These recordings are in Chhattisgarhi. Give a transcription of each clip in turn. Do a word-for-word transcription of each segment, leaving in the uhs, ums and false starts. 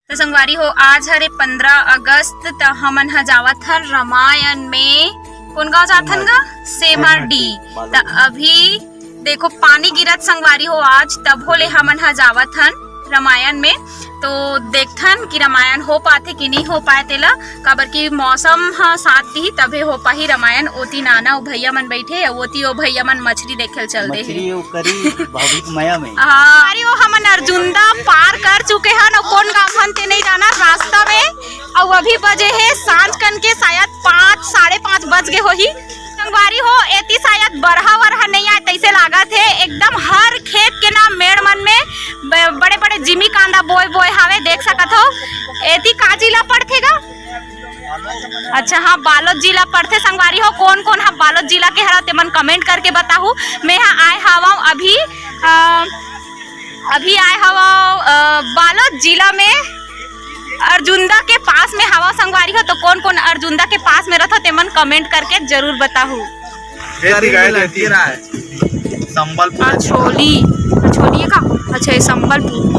तो संगवारी हो, आज हरे पंद्रह अगस्त, त हमन ह जावत हन रामायण में। कोन गांव जाथन गा? सेमर डी। त अभी देखो, पानी गिरत संगवारी हो आज, तभो ले हमन ह जावत हन रामायण में। तो देखथन कि रामायण हो पाथे कि नहीं हो पाए तेला, काबर कि मौसम ह साथ दिही तभे हो पाही रामायण। ओती नाना ओ भैया मन बैठे, अउ ओती ओ भैया मन मछली देखे ल चल दे हे। मछली वो करी भाभी के मया में। हाँ, अरे वो हमन अर्जुंदा पार कर चुके हन, अउ कोन गांव हन ते नहीं जाना रास्ता में। अउ अभी बजे हे सांझ कन के शायद पाँच, साढ़े पाँच बज गे होही। संगवारी हो, एती शायद बरहा वरहा नहीं आए तैसे लागत हे, एकदम हर खेत के ना मेड़ मन में ब-, बड़े बड़े जिमी कांदा बोए बोए हावे, देख सकत हो। एती का जिला पड़थे गा? अच्छा हाँ, बालोद जिला पड़थे। संगवारी हो, कोन कोन ह बालोद जिला के हरा तेमन comment करके बताहू। मैं ह आए हवं अभी, अ, अभी आए हवं, अ, बालोद जिला में अर्जुंदा के पास में हवं संगवारी हो। तो कोन कोन अर्जुंदा के पास में रथो तेमन comment करके जरूर बताहू। ये दिखाई देती है। संबलपुर। अछोली, अछोली है का? अच्छा, ये संबलपुर।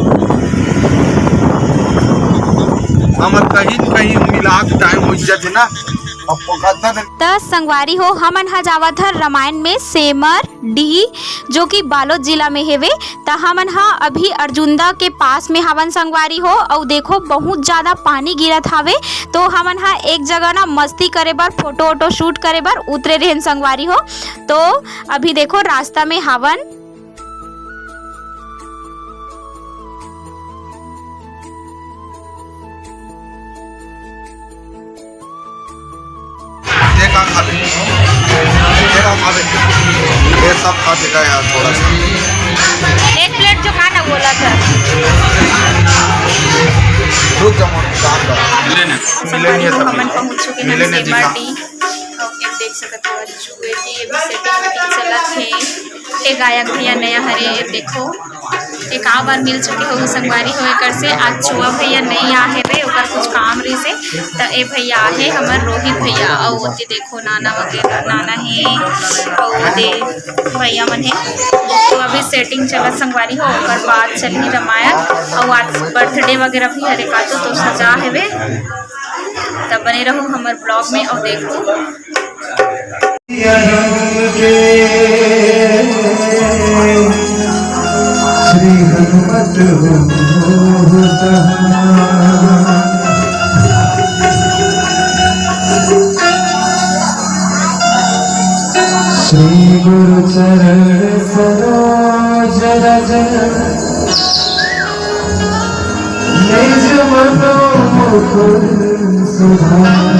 हमर कहीं न कहीं मिलाप time हो जाथे ना। अब पकड़ता नहीं। त संगवारी हो, हमन ह जावत हन रामायण में सेमर डीह, जो कि बालोद जिला में हेवे। त हमन ह अभी अर्जुंदा के पास में हावन संगवारी हो, अउ देखो बहुत ज्यादा पानी गिरत हावे। तो हमन ह एक जगह ना मस्ती करे बर, photo वोटो shoot करे बर उतरे रहेन संगवारी हो। तो अभी देखो रास्ता में हावन। ये का खाबे? ये का खाबे? ये सब खा देगा यार थोड़ा सा। एक plate जो खाना बोला था। रुक जा, मोर काम कर। मिले नहीं। संगवारी हो, हमन पहुंच चुके हैं सेमर डी। अउ ये देख सकत हो, अज्जू एती अभी setting वेटिंग चलत हे। ये गायक भैया नया हरे, ये देखो, एक आ बार मिल चुके हो संगवारी हो एकर से। आज चुआ भैया नहीं आ हेवे, ओकर कुछ काम रहिसे, त ए भैया आहे हमर रोहित भैया। अउ ओती देखो नाना वगैरह, नाना हे, अउ ओती भैया मन हे। तो अभी setting चलत संगवारी हो, ओकर बाद चलही रामायण। अउ आज birthday वगैरह भी हरे का तो, तो सजा हेवे। तब बने रहू हमर vlog में अउ देखू। श्री हनुमत हो सहाय। श्री गुरु चरण सरोज रज निज मनो मुकुर सुधार।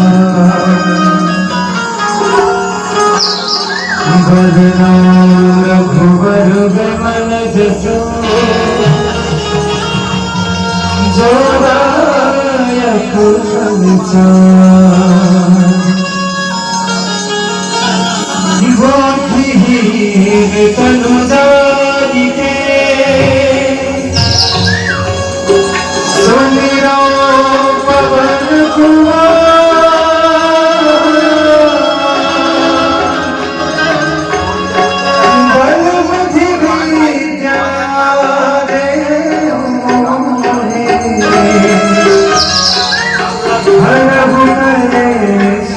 बरनउँ रघुबर बिमल जसु, जो दायक फल चारि। गोठिहीन तनु जानिके, सुमिरौं पवन कुमार। बल बुद्धि विद्या देहु मोहि, हरहु कलेस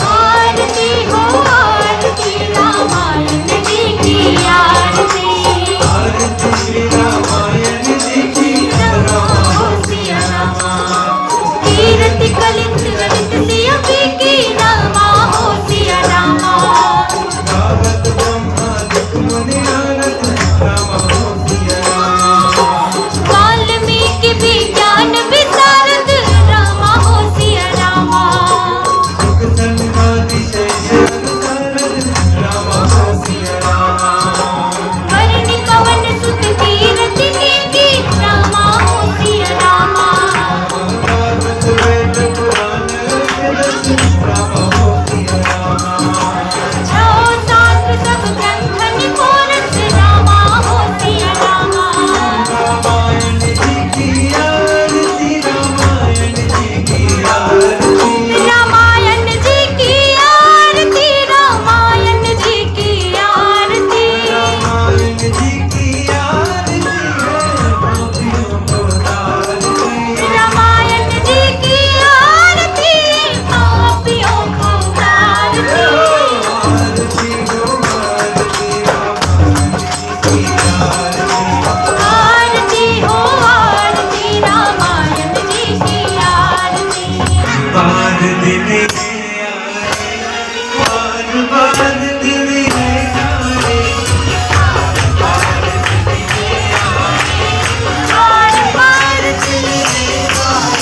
आरती हो आरती, रामायण जी की आरती। आरती श्री रामायण जी की, रामा हो सिया रामा। कीरति कलित ललित सिया की, रामा हो सिया रामा। गावत ब्रह्मा दुख मुनि नारद, रामा हो सिया रामा। वाल्मीकि विज्ञान विशारद, रामा हो सिया रामा। सुख संग आदि शेष रघु सारद, रामा हो सिया रामा। वरुण पवन सुत कीरति कीन्ही, रामा हो सिया रामा। भागवत वेद पुराण वेद, रामा हो सिया रामा। छो शास्त्र सब ग्रंथ निपोरस, रामा हो सिया रामा। रामायण जी की आरती, रामायण जी की आरती। रामायण जी की आरती, रामायण जी की आरती। रामायण जी की आरती है, पापियों को तारती। रामायण जी की आरती, पापियों को तारती। आरती हो, आरती रामायण जी की आरती। आरती हो आरती, रामायण जी की आरती। बार दिन ये आए, बार, बार दिन ये आए। बार, बार दिन ये आए।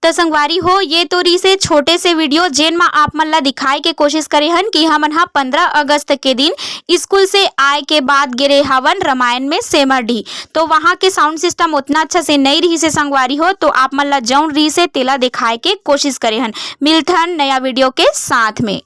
त संगवारी हो, ये तो रहिसे छोटे से वीडियो, जेन म आप मन ला दिखाए के कोशिश करे हन कि हमन ह पंद्रह अगस्त के दिन स्कूल से आए के बाद गे रहे हवन रामायण में सेमरडीह। तो वहाँ के साउंड सिस्टम उतना अच्छा से नइ रहिसे संगवारी हो, तो आप मन ला जौन रहिसे तेला दिखाए के कोशिश करे हन। मिलथन नया वीडियो के साथ में।